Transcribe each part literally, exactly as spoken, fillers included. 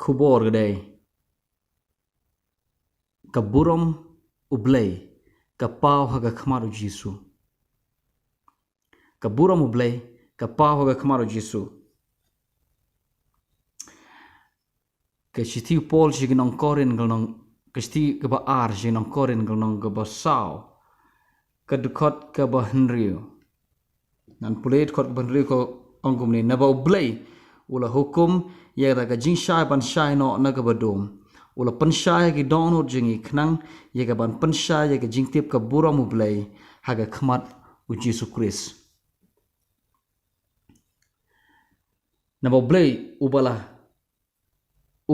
khubor ka dei ka burom U Blei ka paw ha ka khmat U Jisu. Ka burom U Blei ka paw ha ka khmat U Jisu. Ka shithi u Paul sha ki nong Korinth ka lynnong, ka shithi kaba ar sha ki nong Korinth ka lynnong kaba saw, ka dkhot kaba hynriew. Ngan pule dkhot kaba hynriew, ka ong kumne: Naba U Blei u la hukum ïa kata ka jingshai ban shai noh na kaba dum, u la pynshai ha ki dohnud jong ngi, khnang ïa kaban pynshai ïa ka jingtip ka burom U Blei ha ka khmat U Jisu Khrist. Naba U Blei uba la,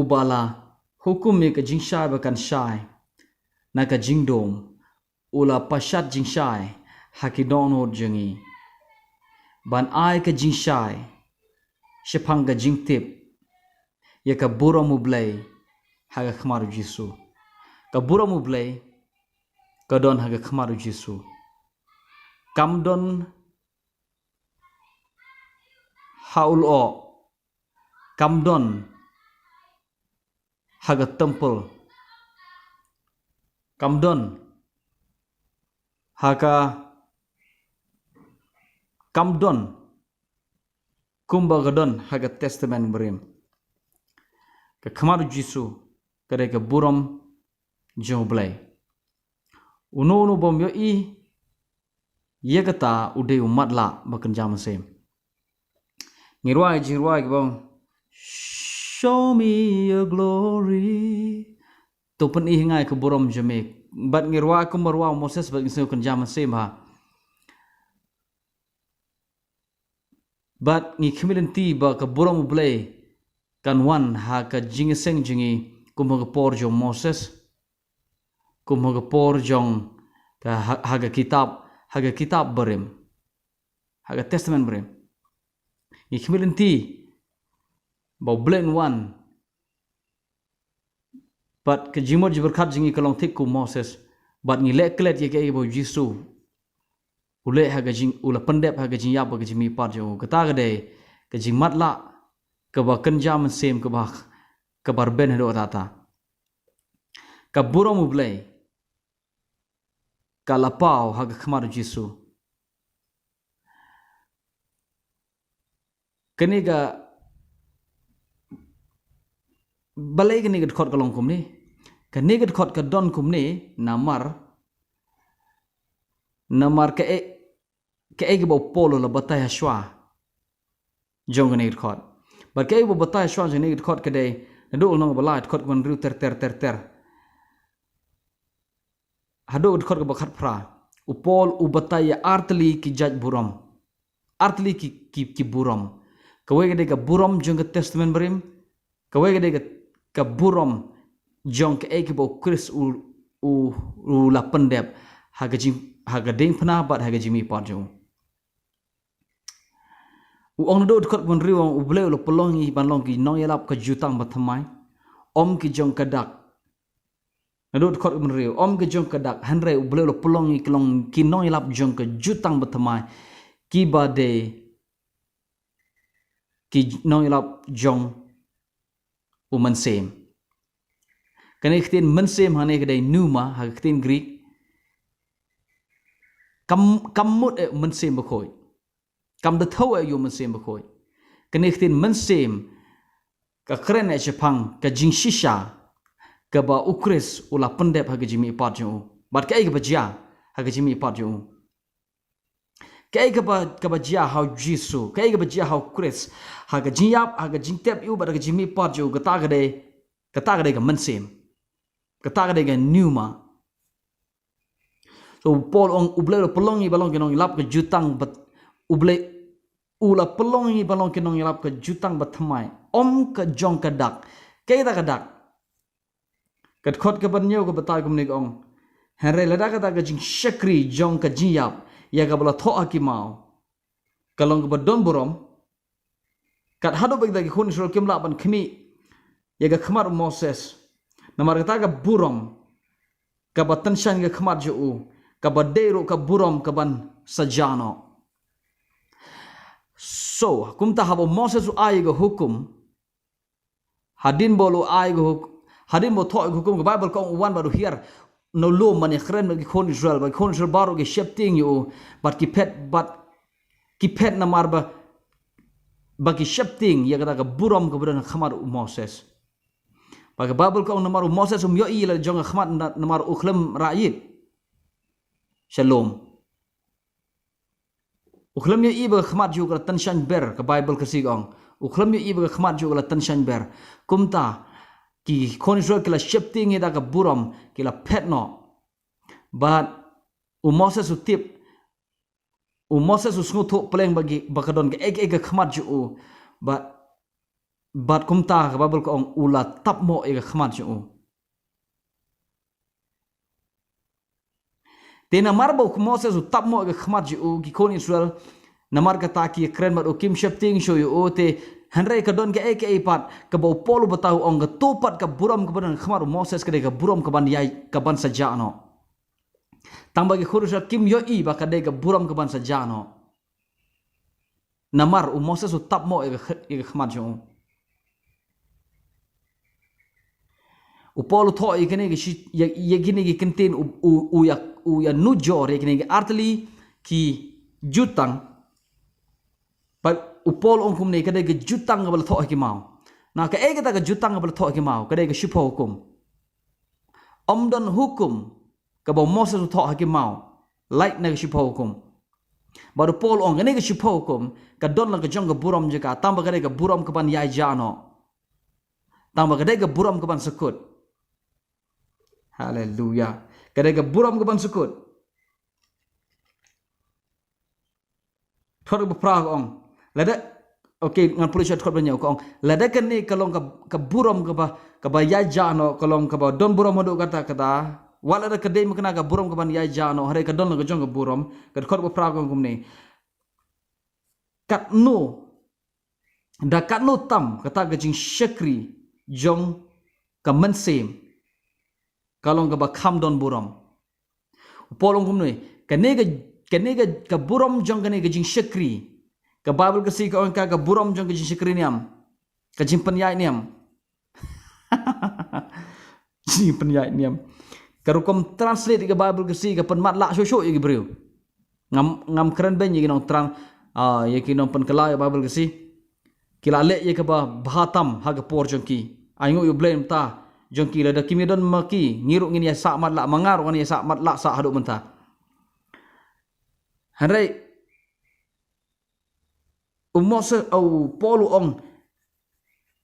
uba la hukum ïa ka jingshai ba kan shai na ka jingdum, u la pashat jingshai ha ki dohnud jong ngi, ban ai ka jingshai shaphang ka jingtip ïa ka burom U Blei ha ka khmat U Jisu. Ka burom U Blei ka don ha ka khmat U Jisu. Kam don ha u lyoh, kam don ha ka temple, kam don ha ka, kam don kumba ka don ha ka Testament Barim. Ka khmat U Jisu ka dei ka burom jong U Blei. Uno uno bym ïohi ïa kata u dei u matlah ba kynja mynsiem. Ngi rwai jingrwai kiba ong, "Show me your glory." To pyni ha nga ïa ka burom jong me. Bad ngi rwai kumba rwai u Moses bad ngi sngew kynja mynsiem bha. Bad ngi khmih lynti ba ka burom U Blei kan wan ha ka jingïaseng jong ngi kum ha ka por jong u Moses, kum ha ka por jong ka, ha, ha ka kitab, ha ka kitab Barim, ha ka Testament Barim. Ngi khmih lynti ba U Blei un wan bad ka jingmut jingpyrkhat jong ngi ka long thik kum u Moses. Bad ngi leh klet ïa kaei ba U Jisu u leh ha ka jing, u la pyndep ha ka jingïap bad ka jingmihpat jong u. Kata ka dei ka jingmatlah kaba kynja mynsiem, kaba, kaba rben haduh katta. Ka burom U Blei ka la paw ha ka khmat U Jisu. Kane ka, balei kane ka dkhot ka long kumne? Kane ka dkhot ka don kumne namar, namar kaei, kaei kaba u Paul u la batai ha shuwa jong kane ka dkhot. Bad kaei kaba u batai ha shuwa jong kane ka dkhot ka dei naduh lynnong ba lai, dkhot kaba hynriew ter ter ter ter haduh dkhot kaba khatphra. U Paul u batai ïa artylli ki jait burom, artylli ki, ki, ki burom. Kawei ka dei ka burom jong ka Testament Barim, kawei ka dei ka, ka burom jong kaei kaba u Khrist u, u, u la pyndep ha ka jing, ha ka diengphna bad ha ka jingmihpat jong u. U ong naduh dkhot kaba hynriew, U Blei u la pynlong ngi ban long ki nongïalap ka jutang bathymmai, ym ki jong ka dak. Naduh dkhot kaba hynriew, ym ki jong ka dak, hynrei U Blei u la pynlong ngi ki long ki nongïalap jong ka jutang bathymmai, kiba dei ki nongïalap jong u Mynsiem. Kane ka ktien mynsiem hangne ka dei pneuma ha ka ktien Greek. Kam, kam mut eh u Mynsiem Bakhuid. Kam da thew eh ïa u Mynsiem Bakhuid. Kane ka ktien mynsiem ka kren eh shaphang ka jingshisha kaba u Khrist u la pyndep ha ka jingmihpat jong u. Bad kaei kaba jia ha ka jingmihpat jong u. Kaei kaba, kaba jia ha u Jisu, kaei kaba jia ha u Khrist, ha ka jingïap, ha ka jingtep ïa u bad ha ka jingmihpat jong u, kata ka dei, kata ka dei ka mynsiem. Kata ka dei ka pneuma. So u Paul u ong U Blei u la pynlong ngi ban long ki nongïalap ka jutang bat, U Blei u la pynlong ngi ban long ki nongïalap ka jutang bathymmai, ym ka jong ka dak. Kaei kata ka dak? Ka dkhot kaba hynñiew ka batai kumne, ka ong: Hynrei lada kata ka jingshakri jong ka jingïap ïa kaba la thoh ha ki maw ka long kaba don burom, kat haduh ba kita ki khun Israel kim lah ban khmih ïa ka khmat u Moses, namar kata ka burom kaba tyngshaiñ ka khmat jong u, kaba dei ruh ka burom kaban sa jia noh. So kumta haba u Moses u ai ïa ka hukum, Hadien ba u ai ka huk-, hadien ba u thoh ka hukum, ka Baibl ka ong u wan bad u hiar na u lum ban ïakren bad ki khun Israel, bad ki khun Israel baroh ki sheptieng ïa u, bad ki phet, bad ki phet namar ba, ba ki sheptieng ïa kata ka burom kaba don ha khmat u Moses. Bad ka Baibl ka ong namar u Moses um ïohi la jong ka khmat na-, namar u khlem rah ïit sha lum. U khlem ïohi ba ka khmat jong u ka la tynshaiñ ber, ka Baibl ka sih ka ong. U khlem ïohi ba ka khmat jong u ka la tynshaiñ ber. Kumta, ki khun Israel ki la sheptieng ïa kata ka burom, ki la phet noh. Bad u Moses u tip, u Moses u sngewthuh pleng ba ki, ba ka don kaei kaei ha khmat jong u. Bad, bad kumta ka Baibl ka ong u la tap moh ïa ka khmat jong u. Te namar ba u Moses u tap moh ïa ka khmat jong u, ki khun Israel, namar kata ki kren bad u, kim sheptieng shuh ïa u, te hynrei ka don kaei kaei pat kaba u Paul u batai, u ong kato pat ka burom kaba don ha khmat u Moses ka dei ka burom kaban ïai, kaban sa jah noh. Tang ba ki khun Israel kim ïohi ba ka dei ka burom kaban sa jah noh. Namar u Moses u tap moh ïa ka kh-, ïa ka khmat jong u. U Paul u thoh ïa kine ki shi-, ïa, ïa kine ki kyntien u, u, u ïa, u ïanujor ïa kine ki artylli ki jutang. Bad u Paul u ong kumne, ka dei ka jutang kaba la thoh ha ki maw. Na kaei kata ka jutang kaba la thoh ha ki maw, ka dei ka shiphew hukum. Ym don hukum kaba u Moses u thoh ha ki maw, lait na ka shiphew hukum. Bad u Paul u ong kane ka shiphew hukum ka don la ka jong ka burom jong ka, tang ba ka dei ka burom kaban ïai jah noh. Tang ba ka dei ka burom kaban sa kut. Haleluya. Ka dei ka burom kaban sa kut. Dkhot ba phra ka ong. Lada, okay, ngan pule sha dkhot ba hynñiew ka ong. Lada kane ka long ka, ka burom kaba, kaba ïai jah noh, ka long kaba don burom haduh katta katta. Wat lada ka dei mynta ka burom kaban ïai jah noh, hynrei ka don la ka jong ka burom, ka dkhot ba phra ka ong kumne. Katno, da katno tam kata ka jingshakri jong ka mynsiem ka long kaba kham don burom. U Paul u ong kumne, kane ka, kane ka, ka burom jong kane ka jingshakri. Ka Baibl ka sih ka ong ka, ka burom jong ka jingshakri niam. Ka jingpynïaid niam. Jingpynïaid niam. Ka rukom translate ka Baibl ka sih ka pynmatlah shuh shuh ïa ki briew. Ngam, ngam kren beiñ ïa ki nongtran-, ah, ïa ki nongpynkylla ïa ka Baibl ka sih. Ki la leh ïa kaba bha tam ha ka por jong ki. Ai nguh ïa U Blei mynta jong ki, lada kim ïa don ma ki, ngi ruh ngin ïa sah matlah, ma nga ruh ngan ïa sah matlah sah haduh mynta. Hynrei u Moses, u Paul u ong,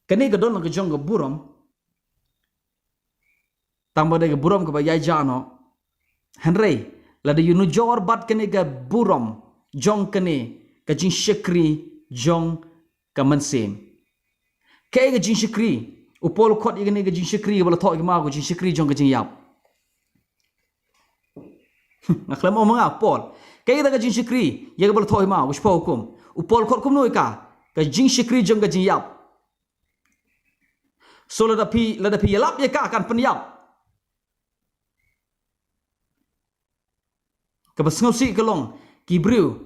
kane ka don la ka jong ka burom, tang ba dei ka burom kaba ïai jah noh. Hynrei lada ïanujor bad kane ka burom jong kane ka jingshakri jong ka mynsiem. Kaei ka jingshakri? U Paul u khot ïa kane ka jingshakri kaba la thoh ha ki maw, ka jingshakri jong ka jingïap. Nga khlem ong ma nga, Paul. Kaei kata ka jingshakri ïa kaba la thoh ha ki maw, ka shiphew hukum? U Paul u khot kumno ïa ka? Ka jingshakri jong ka jingïap. So lada phi, lada phi ïalap ïa ka kan pynïap. Kaba sngewsih ka long, ki briew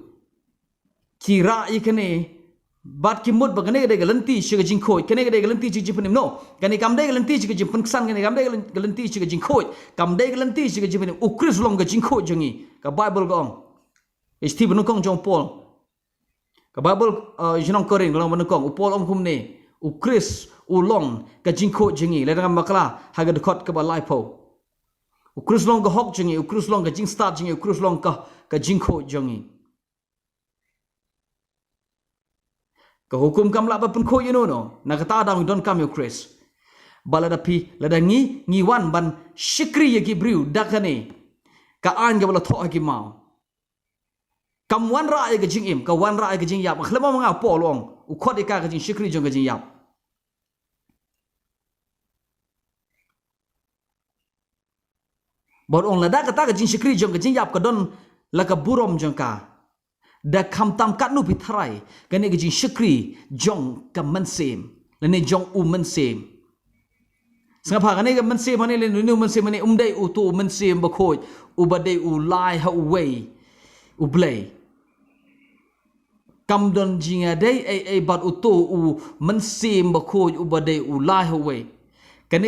ki rah ïa kane, bad ki mut ba kane ka dei ka lynti sha ka jingkhuid, kane ka dei ka lynti sha ka jingpynim. No, kane kam dei ka lynti sha ka jingpynksan, kane kam dei ka lyn-, ka lynti sha ka jingkhuid, kam dei ka lynti sha ka jingpynim. U Khrist u long ka jingkhuid jong ngi, ka Baibl ka ong. Ïa shithi ba nyngkong jong u Paul. Ka Baibl, uh, shnong Korinth, ka long ba nyngkong, u Paul u ong kumne, u Khrist u long ka jingkhuid jong ngi, lada ngam bakla ha ka dkhot kaba laiphew. U Khrist u long ka hok jong ngi, u Khrist u long ka jingstad jong ngi, u Khrist u long ka, ka jingkhuid jong ngi. Ka hukum kam lah ban pynkhuid ïano ïano, na kata ka daw ngi donkam ïa u Khrist. Ba lada phi, lada ngi, ngi wan ban shakri ïa ki briew da kane ka aiñ kaba la thoh ha ki maw. Kam wanrah ïa ka jingim, ka wanrah ïa ka jingïap. Khlem ma nga, Paul u ong, u khot ïa ka ka jingshakri jong ka jingïap. Bad u ong lada kata ka jingshakri jong ka jingïap ka don la ka burom jong ka, da khamtam katno phi tharai kane ka jingshakri jong ka mynsiem, lane jong u mynsiem. Sngap ha, kane ka mynsiem hangne lane une u mynsiem hangne um dei uto u mynsiem bakhuid uba dei u lai ha uwei U Blei. Kam don jingïadei ei ei bad uto u Mynsiem Bakhuid uba dei u laiwei. Kane,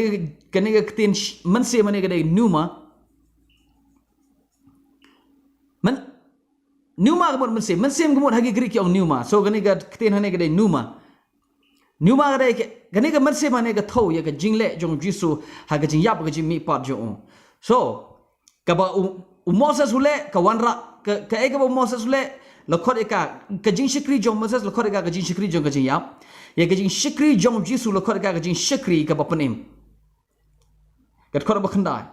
kane ka ktien sh-, mynsiem ne ka dei pneuma. Men, pneuma ka mut mynsiem, mynsiem ka mut ha ki Greek ki ong pneuma. So kane ka ktien hangne ka dei pneuma. Pneuma ka dei ka, kane ka mynsiem hangne ka thew ïa ka jingleh jong u Jisu ha ka jingïap ka jingmihpat jong u. So, kaba u, u Moses u leh, ka wanrah, ka, kaei kaba u Moses u leh, la khot ïa ka, ka jingshakri jong u Moses, la khot ïa ka, ka jingshakri jong ka jingïap. Ïa ka jingshakri jong u Jisu, la khot ïa ka, ka jingshakri kaba pynim. Ka dkhot ba khyndai.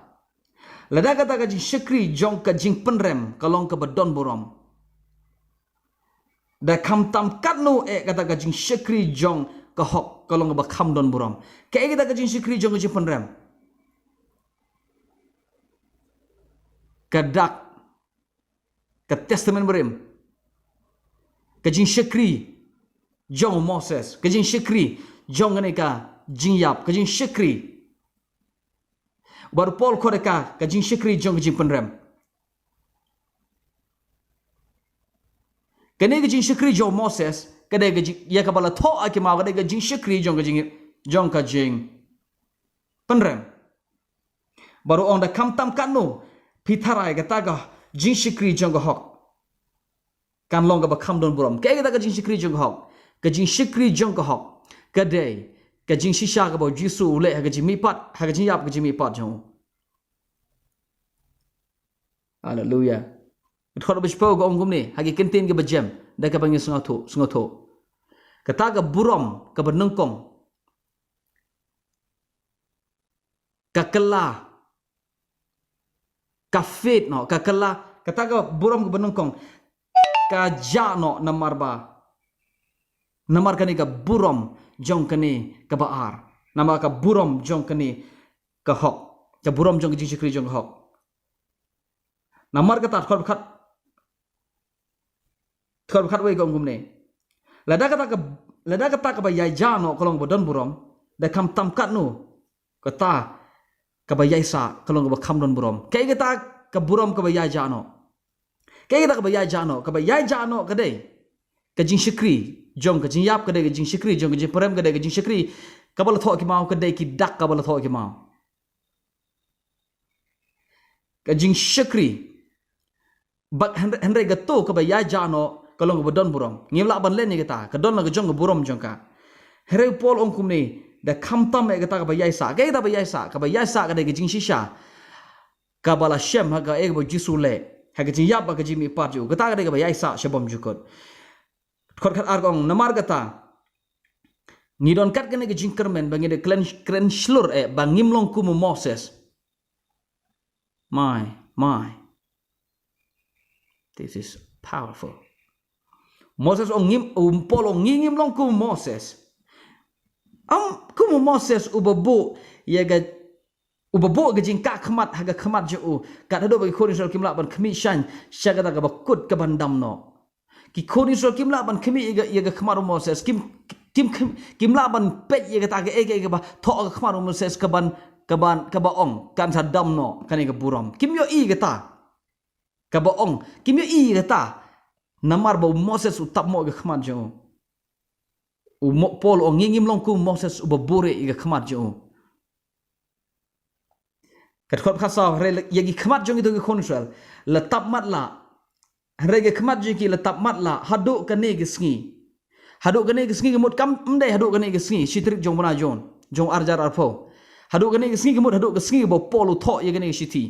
Lada kata ka jingshakri jong ka jingpynrem, ka long kaba don burom. Da khamtam katno eh kata ka jingshakri jong ka hok, ka long kaba kham don burom. Kaei kata ka jingshakri jong ka jingpynrem? Ka dak, ka testament barim. Ka jingshakri jong u Moses, ka jingshakri jong kane ka jingïap, ka jingshakri. Bad u Paul khot ïa ka, ka jingshakri jong ka jingpynrem. Kane ka jingshakri jong u Moses, ka dei ka jing, ïa kaba la thoh ha ki maw, ka dei ka jingshakri jong ka jing, jong ka jingpynrem. Bad u ong da khamtam katno, phi tharai kata ka jingshakri jong ka hok, kan long kaba kham don burom. Kaei kata ka jingshakri jong ka hok? Ka jingshakri jong ka hok ka dei ka jingshisha kaba u Jisu u leh ha ka jingmihpat, ha ka jingïap ka jingmihpat jong u. Haleluya. Ka dkhot ba shiphew ka ong kumne, ha ki kyntien kiba jem, da kaba ngi sngewthuh, sngewthuh. Kata ka burom kaba nyngkong ka kylla, ka fade noh, ka kylla, kata ka burom kaba nyngkong ka jah noh namar ba, namar kane ka burom jong kane kaba ar, namar ka burom jong kane ka hok, ka burom jong ka jingshakri jong ka hok. Namar kata, dkhot ba khat, dkhot ba khatwei ka ong kumne. Lada kata ka, lada kata kaba ïai jah noh ka long kaba don burom, da khamtam katno kata kaba ïai sah ka long kaba kham don burom. Kaei kata ka burom kaba ïai jah noh? Kaei kata kaba ïai jah noh? Kaba ïai jah noh ka dei ka jingshakri jong ka jingïap, ka dei ka jingshakri jong ka jingpynrem, ka dei ka jingshakri kaba la thoh ha ki maw, ka dei ki dak kaba la thoh ha ki maw. Ka jingshakri. Bad hynrei, hynrei kato kaba ïai jah noh ka long kaba don burom. Ngim lah ban len ïa kata, ka don la ka jong ka burom jong ka. Hynrei u Paul ong kumne, da khamtam eh kata kaba ïai sah. Kaei kata kaba ïai sah? Kaba ïai sah ka dei ka jingshisha kaba la shem ha kaei kaba u Jisu u leh, ha ka jingïap bad ka jingmihpat jong u. Kata ka dei kaba ïai sah sha bymjukut. Dkhot khatar ka ong, namar kata ngi don kat kane ka jingkyrmen ba ngi da kren, kren shlur eh ba ngim long kum u Moses. My, my. This is powerful. Moses ong ngim, u Paul ong ngi ngim long kum u Moses. Ym kum u Moses uba buh ïa ka, uba buh ka jingkah khmat ha ka khmat jong u, kat haduh ba ki khun Israel kim lah ban khmih shain sha kata kaba kut kaban dam noh. Ki khun Israel kim lah ban khmih ïa ka, ïa ka khmat u Moses, kim, kim, kim, kim lah ban peit ïa kata kaei kaei kaba thoh ha ka khmat u Moses kaban, kaban, kaba ong kan sa dam noh kane ka burom. Kim ïohi ïa kata kaba ong, kim ïohi ïa kata, namar ba u Moses u tap moh ïa ka khmat jong u. U Mo-, Paul u ong ngi ngim long kum u Moses uba buhrieh ïa ka khmat jong u. Ka dkhot ba khatsaw, hynrei la, ïa ki khmat jong kito ki khun Israel la tap matlah. Hynrei ki khmat jong ki la tap matlah haduh kane ka sngi. Haduh kane ka sngi ka mut kam, ym dei haduh kane ka sngi, shi tarik jong u bnai Jun, jong u ar hajar arphew. Haduh kane ka sngi ka mut haduh ka sngi ba u Paul u thoh ïa kane ka shithi.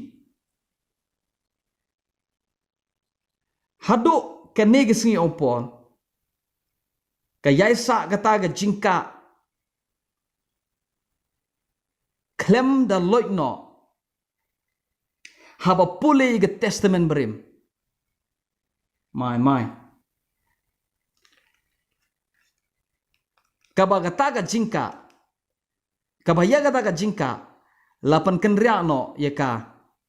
Haduh kane ka sngi, ong u Paul, ka ïai sah kata ka jingkah khlem da loit noh haba pule ïa ka Testament Barim. My, my. Kaba kata ka jingkah, kaba ïa kata ka jingkah la pynkynriah noh ïa ka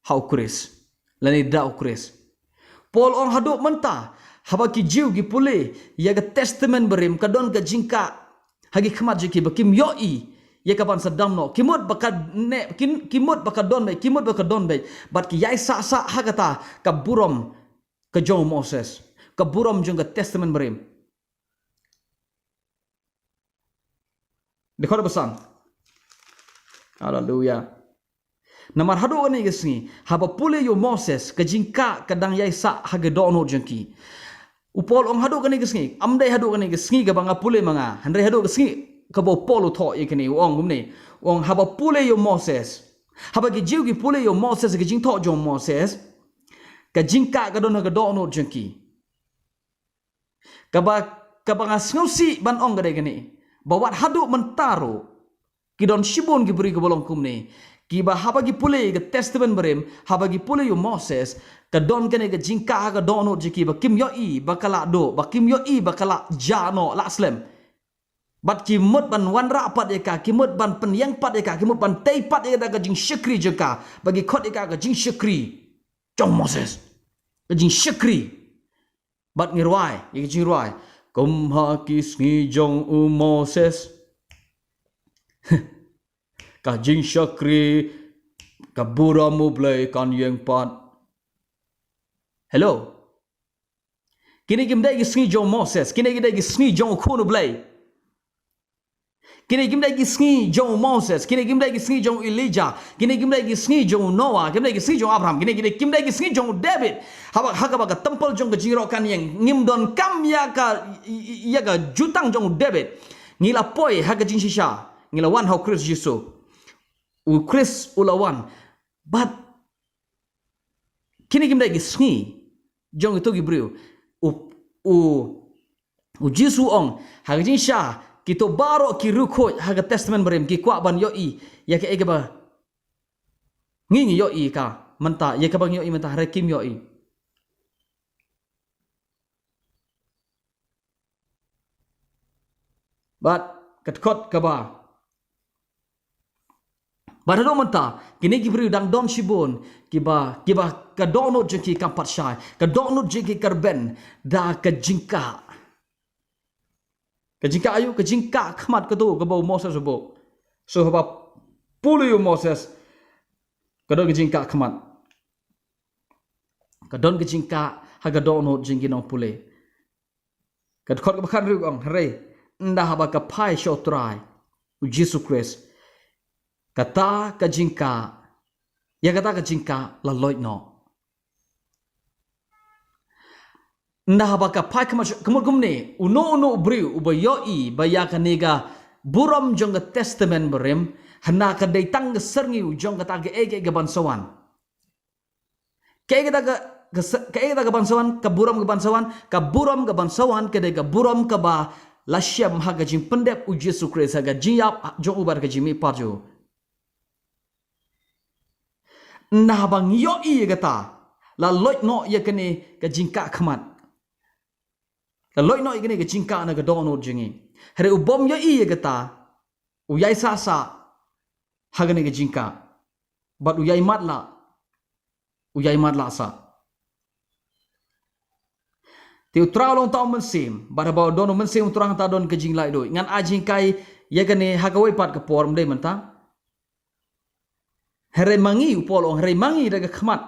ha u Khrist, lane da u Khrist. Paul ong haduh mynta, haba ki Jiw ki pule ïa ka Testament Barim, ka don ka jingkah ha ki khmat jong ki ba kim ïohi ïa kaban sa dam noh. Ki mut ba ka ne, ki, ki mut ba ka don beit, ki mut ba ka don beit. Bad ki ïai sah sah ha kata ka burom ka jong u Moses, ka burom jong ka Testament Barim. Dkhot ba san. Haleluya. Namar haduh kane ka sngi, haba pule ïa u Moses, ka jingkah ka dang ïai sah ha ka dohnud jong ki. U Paul u ong haduh kane ka sngi, ym dei haduh kane ka sngi kaba nga pule ma nga, hynrei haduh ka sngi kaba u Paul u thoh ïa kane, u ong kumne, u ong haba pule ïa u Moses. Haba ki Jiw ki pule ïa u Moses, ka jingthoh jong u Moses, ka jingkah ka don ha ka dohnud jong ki. Kaba, kaba nga sngewsih ban ong ka dei kane. Ba wat haduh mynta ruh, ki don shibun ki briew kiba long kumne. Kiba haba ki pule ka Testament Barim, haba ki pule ïa u Moses, ka don kane ka jingkah ha ka dohnud jong ki ba kim ïohi ba ka la duh, ba kim ïohi ba ka la jah noh, la slem. Bad ki mut ban wanrah pat ïa ka, ki mut ban pynïeng pat ïa ka, ki mut ban tei pat ïa ka da ka jingshakri jong ka, ba ki khot ïa ka ka jingshakri jong u Moses. Ka jingshakri. Bad ngi rwai, ïa ka jingrwai. Kum ha ki sngi jong u Moses. Ka jingshakri, ka burom u Blei kan ïeng pat. Hello. Kine kim dei ki sngi jong u Moses, kine kim dei ki sngi jong u Khun u Blei. Kine kim dei ki sngi jong u Moses, kine kim dei ki sngi jong u Elijah, kine kim dei ki sngi jong u Noah, kim dei ki sngi jong u Abraham, kine, kine kim dei ki sngi jong u David. Haba, ha kaba ka templ jong ka jingïaroh kan ïeng, ngim donkam ïa ka, ïa ka jutang jong u David. Ngi la poi ha ka jingshisha, ngi la wan ha u Khrist Jisu. U Khrist u la wan. Bad kine kim dei ki sngi jong kito ki briew. U, u, u Jisu u ong, ha ka jingshisha, kito baroh ki riewkhuid ha ka Testament Barim ki kwah ban ïohi ïa kaei kaba ngi, ngi ïohi ka mynta, ïa kaba ngi ïohi mynta, hynrei kim ïohi. Bad ka dkhot kaba, bad haduh mynta, kine ki briew dang don shibun kiba, kiba ka dohnud jong ki kam pat shai, ka dohnud jong ki ka rben da ka jingkah. Ka jingkah aïu? Ka jingkah khmat kato kaba u Moses u buh. So haba pule ïa u Moses, ka don ka jingkah khmat. Ka don ka jingkah ha ka dohnud jong ki nongpule. Ka dkhot kaba khathynriew ka ong, hynrei ynda haba ka phai sha u Trai u Jisu Khrist, kata ka jingkah, ïa kata ka jingkah la loit noh. Ynda haba ka phai khmat, ka mut kumne, uno uno u briew uba ïohi ba ïa kane ka burom jong ka Testament Barim, hynda ka dei tang ka syrngiew jong kata kaei kaei kaban sa wan. Kaei kata ka, ka sa-, kaei kata kaban sa wan, ka burom kaban sa wan, ka burom kaban sa wan, ka dei ka burom kaba la shem ha ka jingpyndep u Jisu Khrist, ha ka jingïap jong u bad ka jingmihpat jong u. Ynda haba ngi ïohi ïa kata, la loit noh ïa kane ka jingkah khmat. La loit noh ïa kane ka jingkah na ka dohnud jong ngi. Hynrei u bym ïohi ïa kata, u ïai sah sah ha kane ka jingkah. Bad u ïai matlah, u ïai matlah sah. Te u Trai u long tang u Mynsiem, bad haba u don u Mynsiem u Trai hangta don ka jinglaitluid. Ngan ai jinghikai ïa kane ha kawei pat ka por, ym dei mynta. Hynrei ma ngi, u Paul u ong, hynrei ma ngi da ka khmat.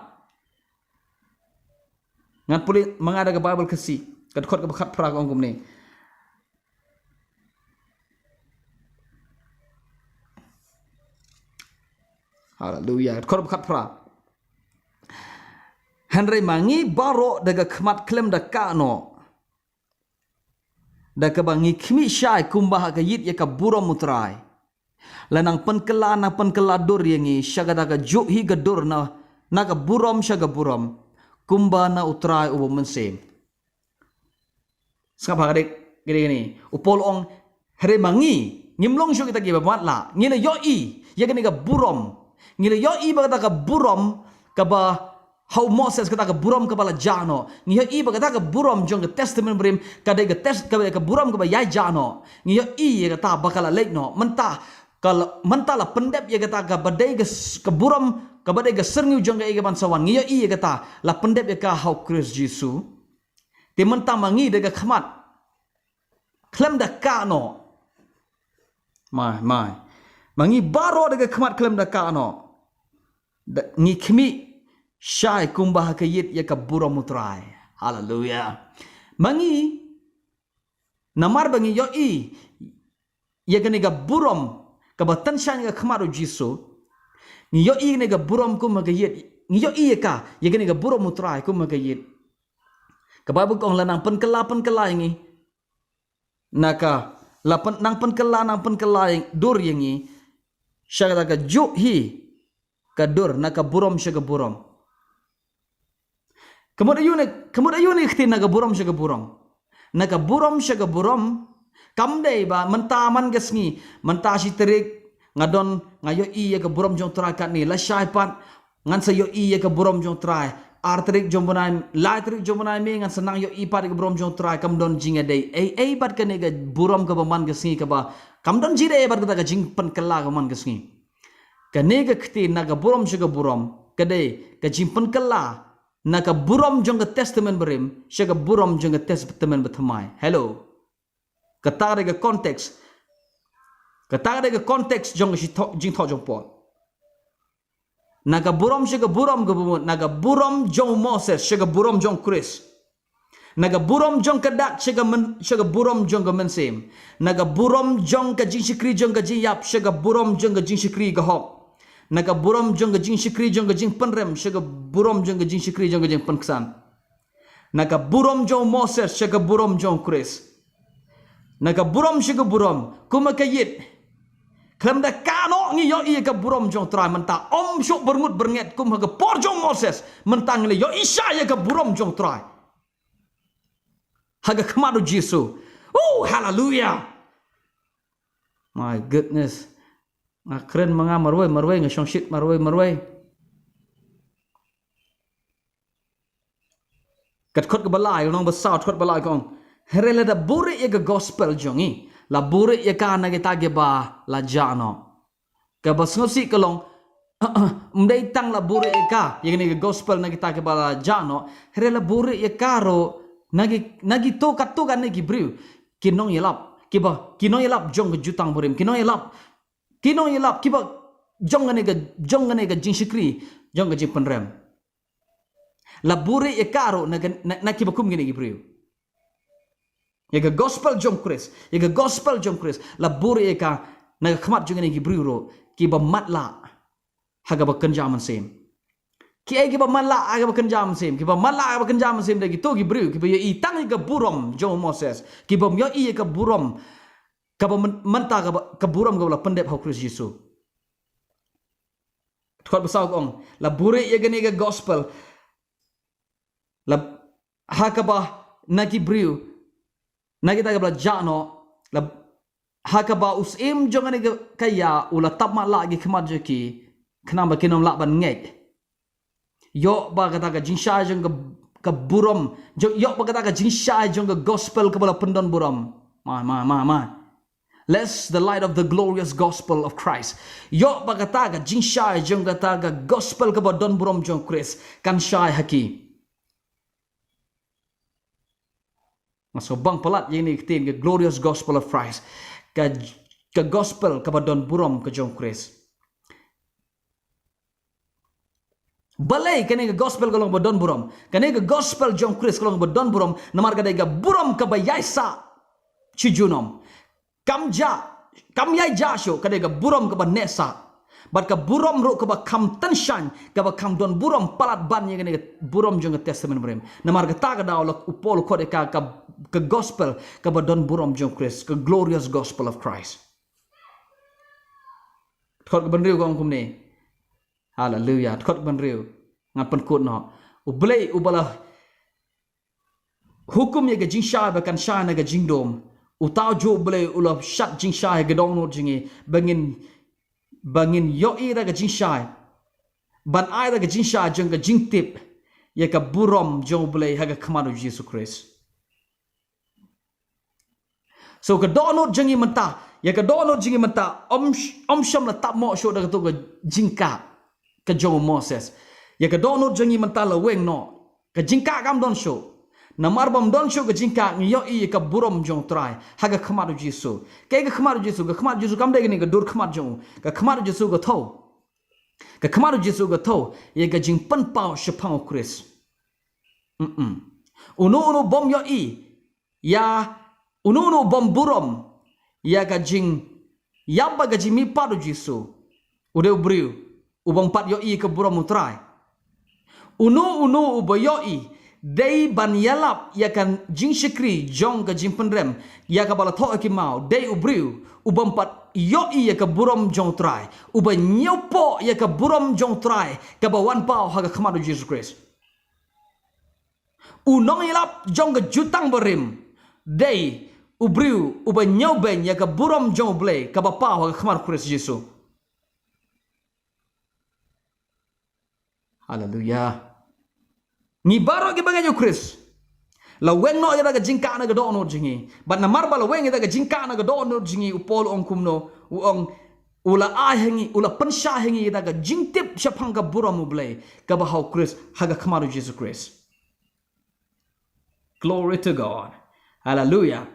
Ngan pule ma nga da ka Baibl Khasi, ka dkhot kaba khatphra ka ong kumne. Haleluya. Ka dkhot kaba khatphra. Hynrei ma ngi baroh da ka khmat khlem da kah noh, da kaba ngi khmih shai kumba ha ka ïit ïa ka burom u Trai, la nang pynkylla, nang pynkylla dur ïa ngi sha kata kajuh hi ka dur na, na ka burom sha ka burom, kumba na u Trai uba u Mynsiem. Sngap ha ka dei, ka dei kane. U Paul u ong, hynrei ma ngi, ngim long shuh kita kiba matlah. Ngi la ïohi ïa kane ka burom. Ngi la ïohi ba kata ka burom kaba ha u Moses, kata ka burom kaba la jah noh. Ngi ïohi ba kata ka burom jong ka Testament Barim ka dei ka test, ka dei ka burom kaba ïai jah noh. Ngi ïohi ïa kata ba ka la leit noh. Mynta ka la, mynta la pyndep ïa kata kaba dei ka s-, ka burom kaba dei ka syrngiew jong kaei kaban sa wan. Ngi ïohi ïa kata, la pyndep ïa ka ha u Khrist Jisu. Te mynta ma ngi da ka khmat khlem da kah noh. Mai, mai. Ma ngi baroh da ka khmat khlem da kah noh, da, ngi khmih shai kumba ha ka ïit ïa ka burom u Trai. Haleluya. Ma ngi, namar ba ngi ïohi ïa kane ka burom kaba tyngshaiñ ha khmat u Jisu. Ngi ïohi ïa kane ka burom kum ha ka ïit. Ngi ïohi ïa ka, ïa kane ka burom u Trai kum ha ka ïit. Ka Baibl ka ong la nang pynkylla pynkylla ïa ngi. Na ka, la pyn, nang pynkylla nang pynkylla ïa, dur ïa ngi sha kata kajuh hi ka dur, na ka burom sha ka burom. Ka mut aïu ne, ka mut aïu ne ka ktien na ka burom sha ka burom? Na ka burom sha ka burom, kam dei ba mynta man ka sngi, mynta shi tarik, nga don, nga ïohi ïa ka burom jong u Trai katne, lashai pat ngan sa ïohi ïa ka burom jong u Trai. Ar tarik jong u bnai, lai tarik jong u bnai May ngan sa nang ïohi pat ïa ka burom jong u Trai. Kam don jingïadei ei ei bad kane ka burom kaba man ka sngi, kaba kam don jingïadei ei bad kata ka jingpynkylla kaba man ka sngi. Kane ka ktien na ka burom sha ka burom ka dei ka jingpynkylla na ka burom jong ka Testament Barim sha ka burom jong ka Testament Bathymmai. Hello. Kata ka dei ka context. Kata ka dei ka context jong ka shithoh, jingthoh jong u Paul. Na ka burom sha ka burom kaba mut, na ka burom jong u Moses sha ka burom jong u Khrist. Na ka burom jong ka dak sha ka myn, sha ka burom jong ka mynsiem. Na ka burom jong ka jingshakri jong ka jingïap sha ka burom jong ka jingshakri ka hok. Na ka burom jong ka jingshakri jong ka jingpynrem sha ka burom jong ka jingshakri jong ka jingpynksan. Na ka burom jong u Moses sha ka burom jong u Khrist. Na ka burom sha ka burom, kum ha ka ïit. Khlem da ka noh ngi ïohi ïa ka burom jong u Trai mynta, ym shuh byrngut byrnget kum ha ka por jong u Moses, mynta ngi la ïohi shai ïa ka burom jong u Trai ha ka khmat u Jisu. Oh, hallelujah. My goodness. Nga kren ma nga marwei marwei, nga shongshit marwei marwei. Ka dkhot kaba lai, lynnong ba saw, dkhot ba lai ka ong, hynrei lada buhrieh ïa ka gospel jong ngi, la buhrieh ïa ka na kita kiba la jah noh. Kaba sngewsih ka long, ym dei tang la buhrieh ïa ka, ïa kane ka gospel na kita kiba la jah noh, hynrei la buhrieh ïa ka ruh na ki, na kito, kato kane ki briew ki nongïalap, kiba ki nongïalap jong ka jutang barim, ki nongïalap, ki nongïalap kiba jong kane ka, jong kane ka jingshakri, jong ka jingpynrem. La buhrieh ïa ka ruh na, na, na kiba kum kine ki briew. Ïa ka gospel jong u Khrist, ïa ka gospel jong u Khrist, la buhrieh ïa ka na ka khmat jong kine ki briew ruh kiba matlah ha kaba kynja mynsiem. Kiei kiba matlah ha kaba kynja mynsiem? Kiba matlah ha kaba kynja mynsiem dei kito ki briew kiba ïohi tang ïa ka burom jong u Moses, kibym ïohi ïa ka burom kaba myn-, mynta kaba, ka burom kaba la pyndep ha u Khrist Jisu. Dkhot ba saw ka ong, la buhrieh ïa kane ka gospel, la, ha kaba na ki briew, na kita kiba la jah noh, la, ha kaba u syiem jong kane ka, ka ïa u la tap matlah ha ki khmat jong ki, khnang ba kin ym lah ban ngeit. Ïoh ba kata ka jingshai jong ka, ka burom, ïoh, ïoh ba kata ka jingshai jong ka gospel kaba la pyndon burom. Mai, mai, mai, mai. Lest the light of the glorious gospel of Christ. Ïoh ba kata ka jingshai jong kata ka gospel kaba don burom jong u Khrist kan shai ha ki. Nga sngewbang palat ïa kane ka ktien, ka glorious gospel of Christ. Ka, ka gospel kaba don burom ka jong u Khrist. Balei kane ka gospel ka long ba don burom? Kane ka gospel jong u Khrist ka long ba don burom, namar ka dei ka burom kaba ïaisah shi junom. Kam jah, kam ïai jah shuh, ka dei ka burom kaba neh sah. Bad ka burom ruh kaba kham tyngshaiñ, kaba kham don burom palat ban ïa kane ka burom jong ka Testament Barim. Namar kata ka daw la u Paul u khot ïa ka, ka, ka gospel kaba don burom jong u Khrist, ka glorious gospel of Christ. Dkhot kaba hynriew ka ong kumne. Haleluya. Dkhot kaba hynriew. Ngan pynkut noh. U Blei uba la hukum ïa ka jingshai ba kan shai na ka jingdum. Uta u juh U Blei u la shad jingshai ha ka dohnud jong ngi ba ngin, ba ngin ïohi da ka jingshai, ban ai da ka jingshai jong ka jingtip ïa ka burom jong U Blei ha ka khmat U Jisu Khrist. So ka dohnud jong ngi mynta, ïa ka dohnud jong ngi mynta, ym sh-, ym shym la tap noh shuh da kato ka jingkah ka jong u Moses. Ïa ka dohnud jong ngi mynta la weng noh. Ka jingkah kam don shuh. Namar bym don shuh ka jingkah, ngi ïohi ïa ka burom jong U Trai ha ka khmat U Jisu. Kaei ka khmat U Jisu? Ka khmat U Jisu kam dei kane ka dur khmat jong u. Ka khmat U Jisu ka thew. Ka khmat U Jisu ka thew ïa ka jingpynpaw shaphang U Khrist. Mm-mm. Uno uno bym ïohi ïa, uno uno bym burom ïa ka jing, ïap bad ka jingmihpat u Jisu, u dei u briew u bym pat ïohi ïa ka burom u Trai. Uno uno uba ïohi dei ban ïalap ïa ka jingshakri jong ka jingpynrem, ïa kaba la thoh ha ki maw, dei u briew u bym pat ïohi ïa ka burom jong u Trai, uba ñiewpoh ïa ka burom jong u Trai kaba wan paw ha ka khmat u Jisu Khrist. U nongïalap jong ka jutang barim dei u briew uba ñiewbeiñ ïa ka burom jong U Blei kaba paw ha ka khmat u Khrist Jisu. Haleluya. Ngi baroh kiba ngeit ïa u Khrist la weng noh ïa da ka jingkah na ka dohnud jong ngi. Bad namar ba la weng ïa da ka jingkah na ka dohnud jong ngi, u Paul u ong kumno, u ong, u la ai ha ngi, u la pynshai ha ngi ïa da ka jingtip shaphang ka burom U Blei kaba ha u Khrist, ha ka khmat u Jisu Khrist. Glory to God. Haleluya.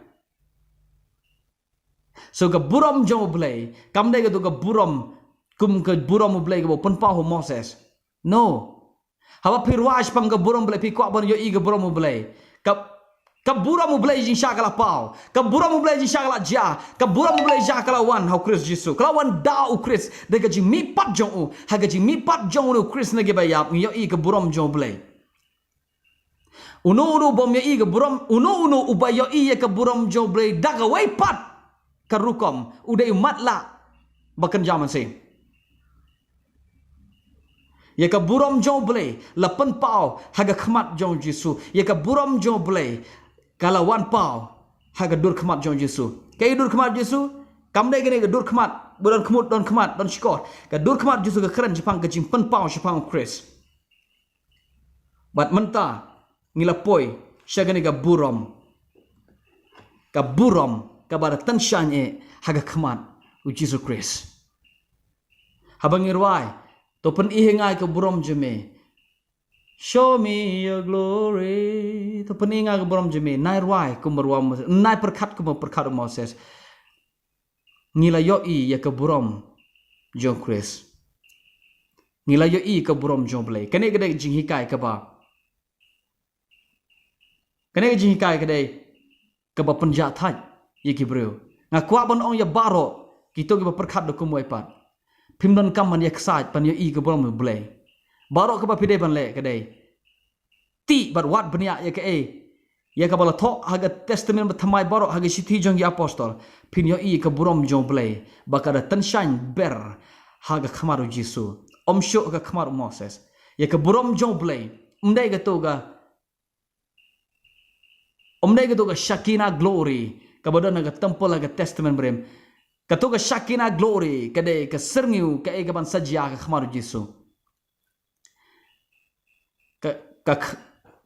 So ka burom jong U Blei kam dei kato ka burom kum ka burom U Blei kaba u pynpaw ha u Moses. No. Haba phi rwai shaphang ka burom U Blei, phi kwah ban ïohi ka burom U Blei. Ka, ka burom U Blei jingshah ka la paw. Ka burom U Blei jingshah ka la jia. Ka burom U Blei jingshah ka la wan ha u Khrist Jisu. Ka la wan da u Khrist, da ka jingmihpat jong u. Ha ka jingmihpat jong u Khrist na kiba ïap, ngi ïohi ka burom jong U Blei. Uno uno bym ïohi ka burom, uno uno uba ïohi ïa ka burom jong U Blei da kawei pat ka rukom, u dei u matlah ba kynja mynsiem. Ïa ka burom jong U Blei la pynpaw ha ka khmat jong u Jisu. Ïa ka burom jong U Blei ka la wan paw ha ka dur khmat jong u Jisu. Kaei dur khmat Jisu? Kam dei kane ka dur khmat ba don khmut, don khmat, don shkor. Ka dur khmat Jisu ka kren shaphang ka jingpynpaw shaphang u Khrist. Bad mynta ngi la poi sha kane ka burom, ka burom kaba da tynshaiñ eh ha ka khmat u Jisu Khrist. Haba ngi rwai, to pyni ha nga ïa ka burom jong me. Show me your glory. To pyni ha nga ka burom jong me. Nai rwai kumba rwai u Moses. Nai pyrkhat kumba pyrkhat u Moses. Ngi la ïohi ïa ka burom jong u Khrist. Ngi la ïohi ïa ka burom jong U Blei. Kane ka dei ka jinghikai kaba, kane ka jinghikai ka dei kaba pynjahthait ïa ki briew. Nga kwah ban ong ïa baroh kito kiba pyrkhat da kumwei pat, phim donkam ban ïaksaid ban ïohi ïa ka burom U Blei. Baroh kaba phi dei ban leh ka dei tih bad wad bniah ïa kaei, ïa kaba la thoh ha ka Testament Bathymmai baroh, ha ka Shithi jong ki Apostol. Phin ïohi ïa ka burom jong U Blei ba ka da tynshaiñ ber ha ka khmat u Jisu, ym shuh ha ka khmat u Moses. Ïa ka burom jong U Blei ym dei kato ka, ym dei kato ka Shekinah glory kaba don ha ka temple ha ka Testament Barim. Kato ka Shekinah glory ka dei ka syrngiew kaei kaban sa jia ha ka khmat u Jisu. Ka, ka,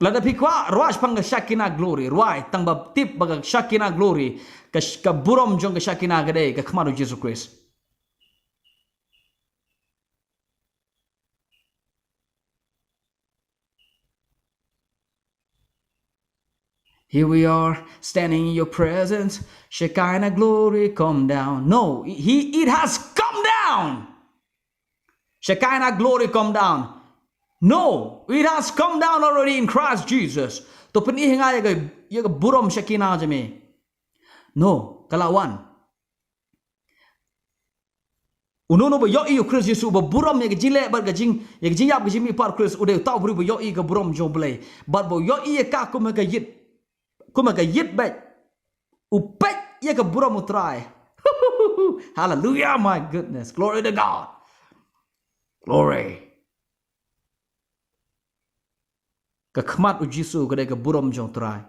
lada phi kwah rwai shaphang ka Shekinah glory, rwai tang ba tip ba ka Shekinah glory, ka, ka burom jong ka Shekinah ka dei ka khmat u Jisu Khrist. Here we are, standing in your presence. Shekinah glory, come down. No, he, it has come down. Shekinah glory, come down. No, it has come down already in Christ Jesus. To pyni ha nga ïa ka, ïa ka burom Shekinah jong me. No, ka la wan. Uno uno ba ïohi ïa u Khrist Jisu, ba burom ïa ka jingleh bad ka jing, ïa ka jingïap ka jingmihpat u Khrist, u dei uta u briew ba ïohi ïa ka burom jong U Blei. Bad ba ïohi ïa ka kum ka ïit, kum ka ïit beit. U peit ïa ka burom u Trai. Hallelujah, my goodness. Glory to God. Glory. Ka khmat u Jisu ka dei ka burom jong u Trai.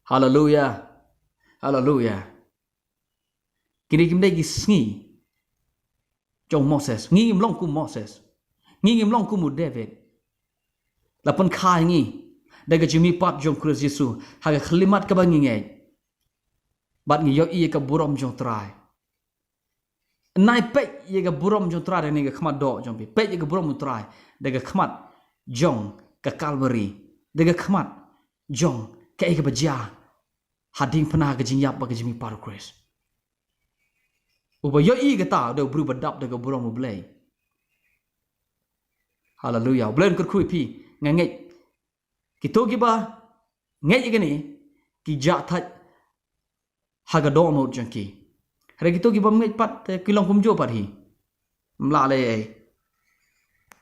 Haleluya. Haleluya. Kine kim dei ki sngi jong Moses. Ngi ngim long kum Moses. Ngi ngim long kum u David. La pynkha ïa ngi da ka jingmihpat jong u Khrist Jisu ha ka khyllipmat kaba ngi ngeit. Bad ngi ïohi ïa ka burom jong u Trai. Nai peit ïa ka burom jong u Trai da kane ka khmat doh jong phi. Peit ïa ka burom u Trai da ka khmat jong ka Kalbari, da ka khmat jong kaei kaba jia ha diengphna ka jingïap bad ka jingmihpat u Khrist. Uba ïohi kata u dei u briew ba dap da ka burom U Blei. Haleluya. U Blei un kyrkhu ïa phi, nga ngeit. Kito kiba ngeit ïa kane ki jah thait ha ka dohnud jong ki. Hynrei kito ki bym ngeit pat te ki long kumjuh pat hi. Ym lah leh ei.